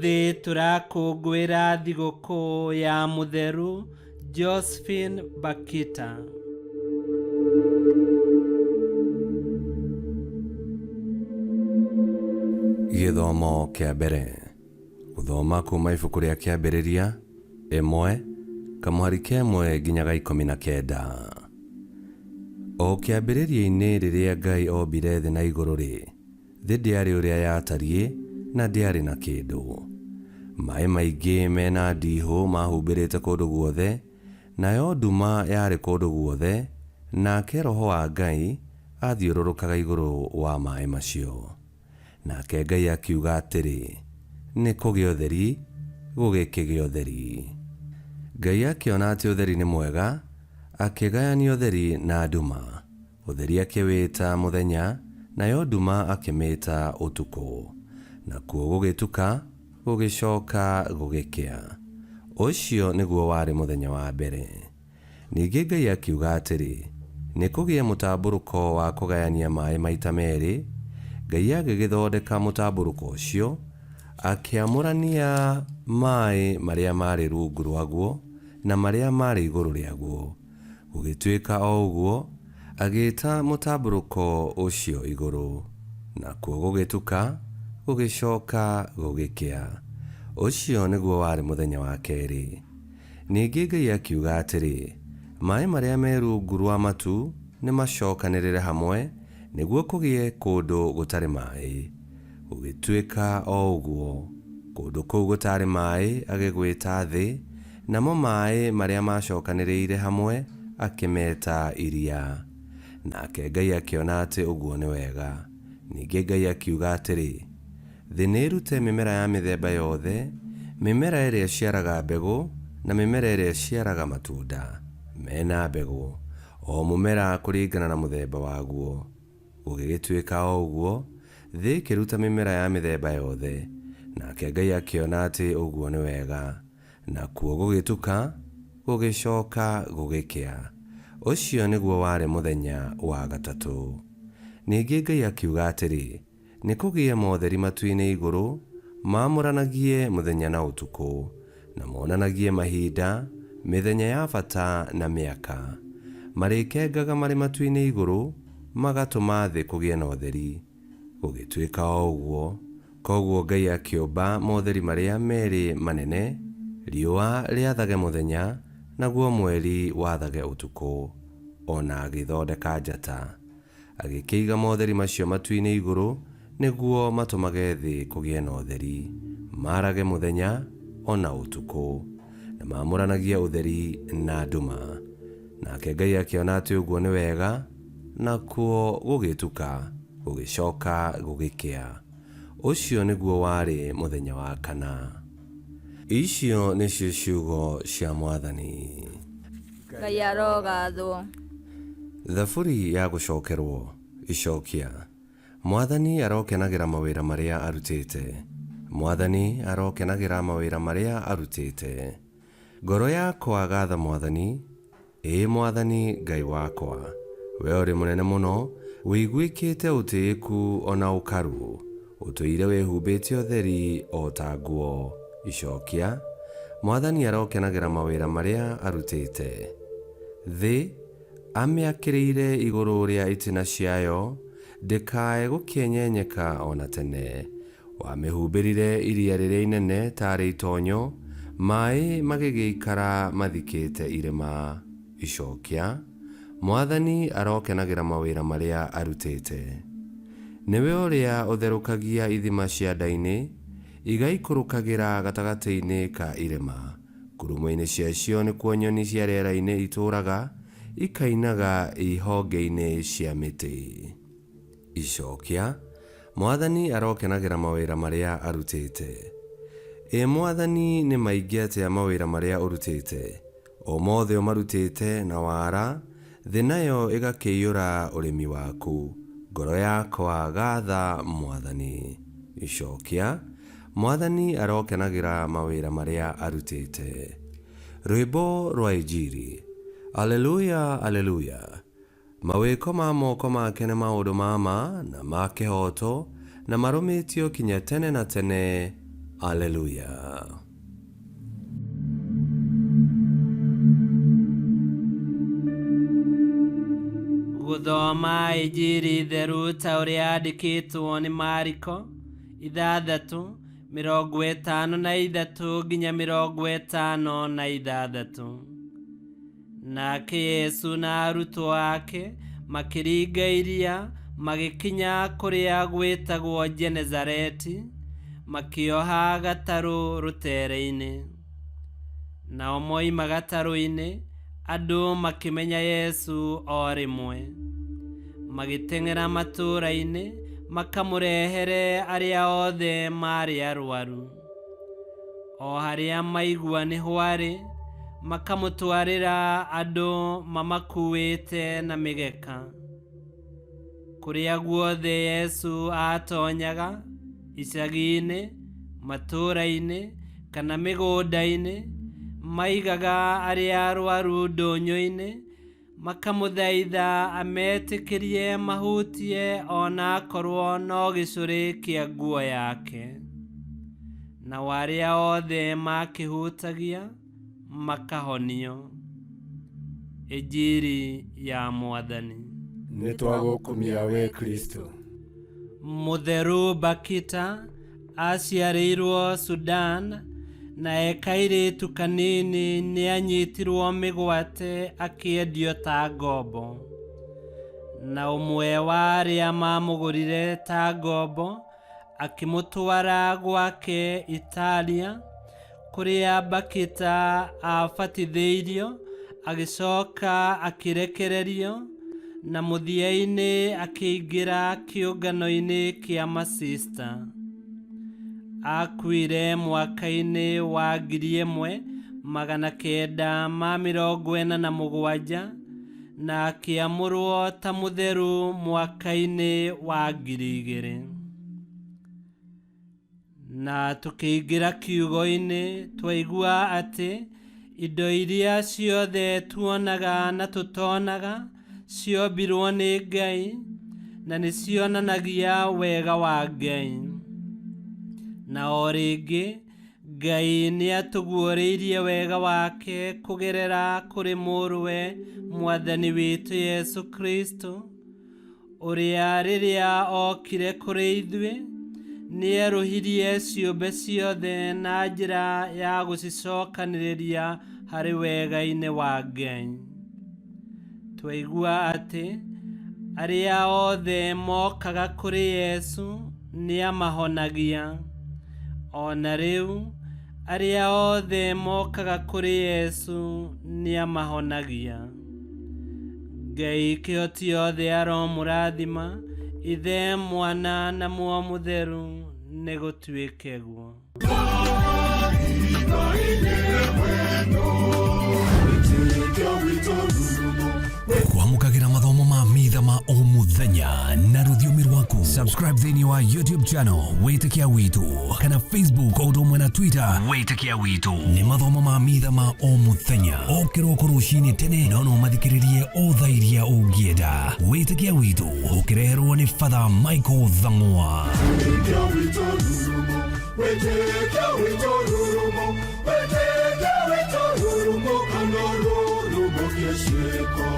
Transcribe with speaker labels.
Speaker 1: Ũmũthĩ tũrakũngũĩra thigũkũ ya Mũtheru Josephine Bakita.
Speaker 2: Gĩthomo kĩa mbere. Gũthoma kuuma ibuku rĩa Kĩambĩrĩria, ĩmwe, kamũhari ka ĩmwe nginya ga 19. O kĩambĩrĩria-inĩ rĩrĩa Ngai ombire thĩ na igũrũ-rĩ, thĩ ndĩarĩ ũrĩa yatariĩ na ndĩarĩ na kĩndũ. Maĩ maingĩ me na ndihũ maahumbĩrĩte kũndũ guothe, nayo nduma yarĩ kũndũ guothe, nake Roho wa Ngai aathiũrũrũkaga igũrũ wa maĩ macio. Nake Ngai akiuga atĩrĩ, Nĩ kũgĩe ũtheri, gũgĩkĩgĩa ũtheri. Ngai akĩona atĩ ũtheri nĩ mwega, akĩgayania ũtheri na nduma. Ũtheri akĩwĩta Mũthenya, nayo nduma akĩmĩĩta Ũtukũ. Nakuo gũgĩtuka, gũgĩcoka gũgĩkĩa. Ũcio nĩguo warĩ mũthenya wa mbere. Ningĩ Ngai akiuga atĩrĩ, Nĩ kũgĩe mũtambũrũko wa kũgayania maĩ maita merĩ. Ngai agĩgĩthondeka mũtambũrũko ũcio, akĩamũrania maĩ marĩa maarĩ rungu rwaguo na marĩa maarĩ igũrũ rĩaguo. Gũgĩtuĩka o ũguo, agĩĩta mũtambũrũko ũcio Igũrũ. Nakuo gũgĩtuka, gũgĩcoka gũgĩkĩa. Ũcio nĩguo warĩ mũthenya wa kerĩ. Ningĩ Ngai akiuga atĩrĩ, Maĩ marĩa me rungu rwa matu nĩmacokanĩrĩre hamwe, nĩguo kũgĩe kũndũ gũtarĩ maĩ. Gũgĩtuĩka o ũguo. Kũndũ kũu gũtaarĩ maĩ agĩgwĩta Thĩ, namo maĩ marĩa maacokanĩrĩire hamwe akĩmeta Iria. Nake Ngai akĩona atĩ ũguo nĩ wega. Ningĩ Ngai akiuga atĩrĩ, Thĩ nĩĩrute mĩmera ya mĩthemba yothe, mĩmera ĩrĩa ĩciaraga mbegũ na mĩmera ĩrĩa ĩciaraga matunda me na mbegũ, o mũmera kũringana na mũthemba waguo. Gũgĩgĩtuĩka o ũguo, thĩ ĩkĩruta mĩmera ya mĩthemba yothe, nake Ngai akĩona atĩ ũguo nĩ wega. Nakuo gũgĩtuka, gũgĩcoka gũgĩkĩa. Ũcio nĩguo warĩ mũthenya wa gatatũ. Ningĩ Ngai akiuga atĩrĩ, Nĩ kũgĩe motheri matu-inĩ igũrũ, maamũranagie mũthenya na ũtukũ, na monanagie mahinda, mĩthenya ya bata na mĩaka. Marĩkengaga marĩ matu-inĩ igũrũ, magatũma thĩ kũgĩe na ũtheri. Gũgĩtuĩka o ũguo. Kwoguo Ngai akĩũmba motheri marĩa merĩ manene, riũa rĩathage mũthenya, naguo mweri wathage ũtukũ. O na agĩthondeka njata. Agĩkĩiga motheri macio matu-inĩ igũrũ nĩguo matũmage thĩ kũgĩe na ũtheri, maarage mũthenya o na ũtukũ, na maamũranagie ũtheri na nduma. Nake Ngai akĩona atĩ ũguo nĩ wega, nakuo gũgĩtuka, gũgĩcoka gũgĩkĩa. Ũcio nĩguo warĩ mũthenya wa kana. Icio nĩcio ciugo cia Mwathani.
Speaker 3: Ngai arogathwo.
Speaker 2: Thaburi ya gũcokerwo. Icokia. Mwathani arokenagĩra mawĩra marĩa arutĩte. Mwathani arokenagĩra mawĩra marĩa arutĩte. Ngoro yakwa gatha Mwathani, ĩĩ Mwathani Ngai wakwa. Wee ũrĩ mũnene mũno, wĩiguĩkĩte ũtĩĩku o na ũkaru. Ũtũire wĩhumbĩte ũtheri o ta nguo. Icokia, Mwathani arokenagĩra mawĩra marĩa arutĩte. Thĩ, amĩakĩrĩire igũrũ rĩa itina ciayo, ndĩkae gũkĩenyenyeka o na tene. Wamĩhumbĩrire iria rĩrĩa inene taarĩ itonyo, maĩ magĩgĩikara mathikĩte irĩma. Icokia, Mwathani arokenagĩra mawĩra marĩa arutĩte. Nĩwe ũrĩa ũtherũkagia ithima cia nda-inĩ, igaikũrũkagĩra gatagatĩ-inĩ ka irĩma. Ngurumo-inĩ ciacio nĩkuo nyoni cia rĩera-inĩ itũũraga, ikainaga i honge-inĩ cia mĩtĩ. Icokia, Mwathani arokenagĩra mawĩra marĩa arutĩte. Ĩ Mwathani, nĩ maingĩ atĩa mawĩra marĩa ũrutĩte! O mothe ũmarutĩte na wara, thĩ nayo ĩgakĩiyũra ũrĩmi waku. Ngoro yakwa gatha Mwathani. Icokia, Mwathani arokenagĩra mawĩra marĩa arutĩte. Rwĩmbo rwa Injiri. Alleluia, Alleluia. Mawĩko ma moko make nĩ maũndũ ma ma na ma kĩhooto, na marũmĩtio kinya tene na tene. Aleluya.
Speaker 1: Gũthoma Injiri theru ta ũrĩa yandĩkĩtwo nĩ Mariko 6:53 nginya 56. Nake Yesu na arutwo ake makĩringa iria magĩkinya kũrĩa gwĩtagwo Genezareti, makĩoha gatarũ rũteere-inĩ. Nao moima gatarũ-inĩ, andũ makĩmenya Yesu o rĩmwe. Magĩteng'era matũũra-inĩ makamũrehere arĩa othe maarĩ arwaru. O harĩa maigua nĩho arĩ, makamũtwarĩra andũ mamakuĩte na mĩgeka. Kũrĩa guothe Yesu aatonyaga, icagi-inĩ, matũũra-inĩ, kana mĩgũnda-inĩ, maigaga arĩa arwaru ndũnyũ-inĩ, makamũthaitha ametĩkĩrie mahutie o na akorwo no gĩcũrĩ kĩa nguo yake. Nao arĩa othe makĩhutagia makahonio. Injiri ya Mwathani.
Speaker 4: Nĩ twagũkumia we Kristo.
Speaker 1: Mũtheru Bakita aciarĩirwo Sudan na e kairĩtu kanini nĩanyitirwo mĩgwate akĩendio ta ngombo. Na ũmwe wa arĩa mamũgũrire ta ngombo akĩmũtwara gwake Italia, kũrĩa Bakita abatithĩirio, agĩcoka akĩrekererio, na mũthia-inĩ akĩingĩra kĩũngano-inĩ kĩa masista. Akuire mwaka-inĩ wa 1947 na akĩamũrwo ta mũtheru mwaka-inĩ wa 2000. Na tũkĩingĩra kiugo-inĩ twaigua atĩ indo iria ciothe tuonaga na tũtonaga ciombirwo nĩ Ngai na nĩcionanagia wega wa Ngai. Na o rĩngĩ Ngai nĩatũguũrĩirie wega wake kũgerera kũrĩ mũrũwe Mwathani witũ Yesu Kristo, ũrĩa rĩrĩa okire kũrĩ ithuĩ nĩerũhirie ciũmbe ciothe na njĩra ya gũcicokanĩrĩria harĩ wega-inĩ wa Ngai. Twaigua atĩ arĩa othe mokaga kũrĩ Yesu nĩamahonagia. O na rĩu arĩa othe mokaga kũrĩ Yesu nĩamahonagia. Ngai kĩhoti yothe aromũrathima, Ithe, Mwana na Muoyo Mũtheru, nĩgũtuĩke guo.
Speaker 5: Kwamũkagĩra mathomo ma mitha ma o mũthenya na rũthiomi rwaku. Subscribe thĩinĩ wa YouTube channel Wĩtĩkia Witũ kana Facebook o ũndũ ũmwe na Twitter Wĩtĩkia Witũ. Nĩ mathomo ma mitha ma o mũthenya o kĩroko rũcinĩ tene, no no mathikĩrĩrie o thaa iria ũngĩenda. Wĩtĩkia Witũ ũkĩreherwo nĩ Father Michael Thang'wa.
Speaker 6: Wĩtĩkia witũ rurumo, wĩtĩkia witũ rurumo, kana rurumo kĩciĩko.